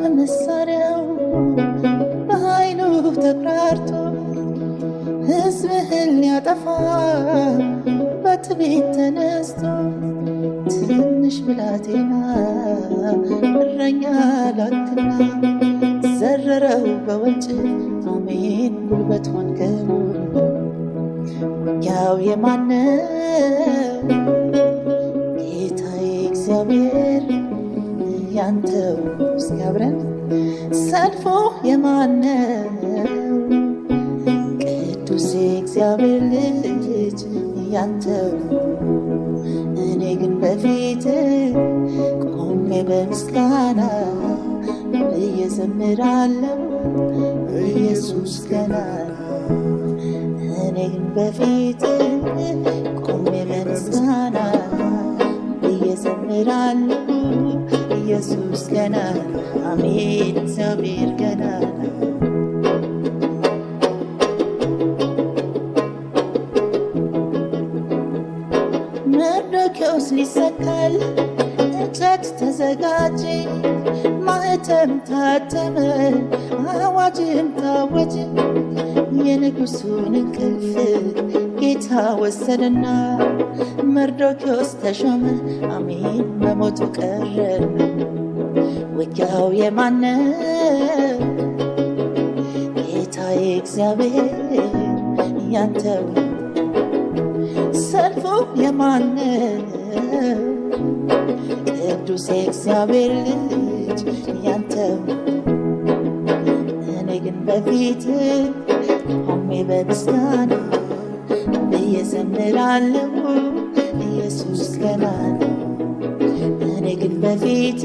በመሳሪያው በኃይሉ ተኩራርቶ ሕዝብህን ሊያጠፋ በትዕቢት ተነስቶ ትንሽ ብላቴና እረኛ ላክና ዘረረው በወንጭፍ አሜን ጉልበት ሆንከው። ውጊያው የማነው? ጌታዬ እግዚአብሔር ያንተው። እስኪ አብረን ሰልፉ የማነው? ቅዱስ እግዚአብሔር ልጅ ያንተው። እኔ ግን በፊት ቆሜ በምስጋና እየዘምራለሁ ኢየሱስ ገናና። እኔ ግን በፊት ቆሜ በምስጋና እየዘምራለሁ ኢየሱስ ገናና። አሜን እግዚአብሔር ገናና። መርዶክዮስ ሊሰቀል እንጨት ተዘጋጀ፣ ማኅተም ታተመ፣ አዋጅም ታወጀ። የንጉሡን እንቅልፍ ጌታ ወሰደና መርዶክዮስ ተሾመ፣ አሜን መሞቱ ቀረና። ውጊያው የማነው? ጌታዬ እግዚአብሔር ያንተው። ሰልፉ የማነው? ቅዱስ እግዚአብሔር ልጅ ያንተው። እኔ ግን በፊት ቆሜ በምስጋና እየዘምራለሁ ኢየሱስ ገናና። እኔ ግን በፊት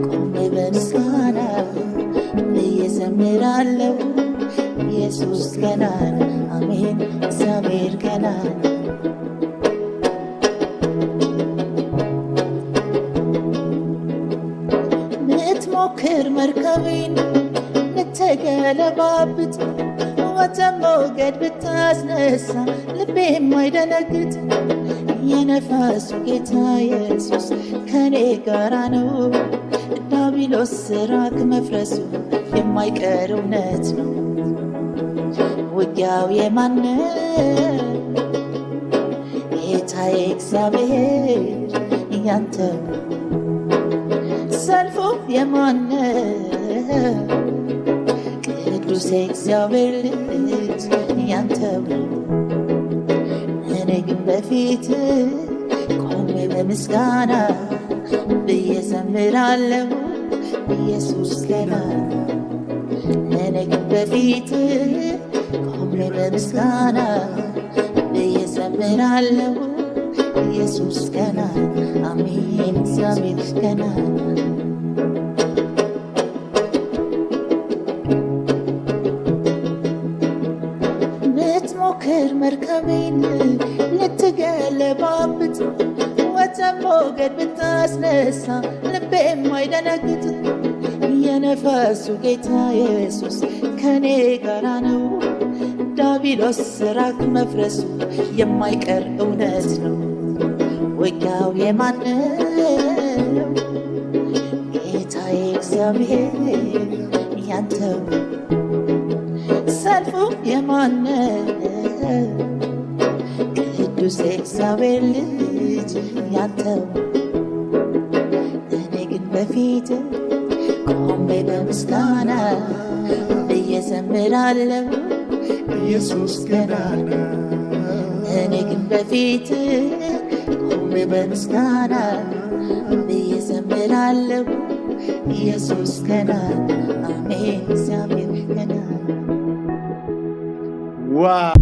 ቆሜ በምስጋና እየዘምራለሁ ኢየሱስ ገናና። አሜን እግዚአብሔር ገናና። ብትሞክር መርከቤን ልትገለባብጥ ወደ ሞገድ ብታስነሳ ልቤ የማይደነግጥ የነፋሱ ጌታ ኢየሱስ ከኔ ጋራ ነው። ዲያብሎስ ስራክ መፍረሱ የማይቀር እውነት ነው። ውጊያው የማነው? ጌታዬ እግዚአብሔር ያንተው። ሰልፉ የማነው? ቅዱስ እግዚአብሔር ልጅ ያንተው። እኔ ግን በፊት ቆሜ በምስጋና ብዬ ዘምራለሁ ኢየሱስ ገናና። እኔ ግን በፊት ቆሜ በምስጋና ብዬ ዘምራለሁ ኢየሱስ ገናና። አሜን እግዚአብሔር ገናና። ብትሞክር መርከቤን ልትገለባብጥ ወደ ሞገድ ብታስነሳ ልቤ የማይደነግጥ የነፋሱ ጌታ ኢየሱስ ከኔ ጋራ ነው። ዲያብሎስ ስራክ መፍረሱ የማይቀር እውነት ነው። ውጊያው የማነው? ጌታዬ እግዚአብሔር ያንተው። ሰልፉ የማነው? ቅዱስ እግዚአብሔር ልጅ ያንተው። እኔ ግን በፊት ቆሜ በምስጋና እየዘምራለሁ ኢየሱስ ገናና። እኔ ግን በፊት ቆሜ በምስጋና እየዘምራለሁ ኢየሱስ ገናና። አሜን እግዚአብሔር ገናና። ዋው!